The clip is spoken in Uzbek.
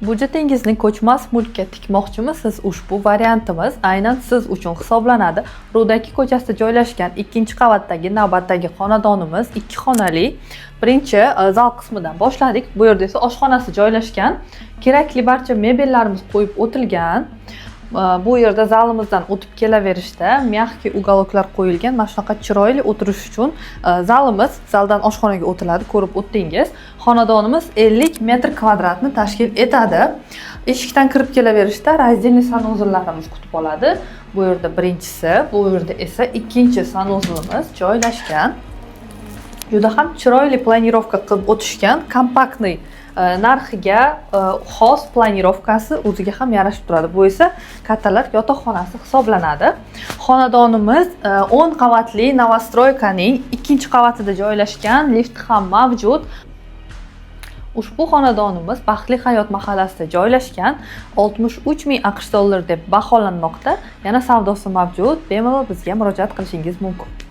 Budjetingizni ko'chmas mulkka tikmoqchimisiz? Ushbu variantimiz aynan siz uchun hisoblanadi. Rudaki ko'chasida joylashgan ikkinchi qavatdagi navbatdagi xonadonimiz ikki xonali. Birinchi zal qismidan boshladik. Bu yerda esa oshxonasi joylashgan. Kerakli barcha mebellarimiz qo'yib o'tilgan. Bu yerda zalimizdan o'tib kelaverishda мягкий уголок lar qo'yilgan. Mana shunaqa chiroyli o'tirish uchun zalimiz, zaldan oshxonaga o'tiladi, ko'rib o'tdingiz. Xonadonimiz 50 metr kvadratni tashkil etadi. Eshikdan kirib kelaverishda раздельный санузел larimiz kutib oladi. Bu yerda birinchisi, bu yerda esa ikkinchi санузел imiz joylashgan. Juda ham chiroyli планировка qilib o'tishgan, компактный, narxiga xos планировка si o'ziga ham yarashib turadi. Bu esa kattalar yotoqxonasi hisoblanadi. Xonadonimiz 10 qavatli новостройка ning ikkinchi qavatida joylashgan, lift ham mavjud. Ushbu xonadonimiz Baxtli hayot mahallasida joylashgan, 63 ming AQSh dollari deb baholanmoqda. Yana savdosi mavjud. Bemalol bizga murojaat qilishingiz mumkin.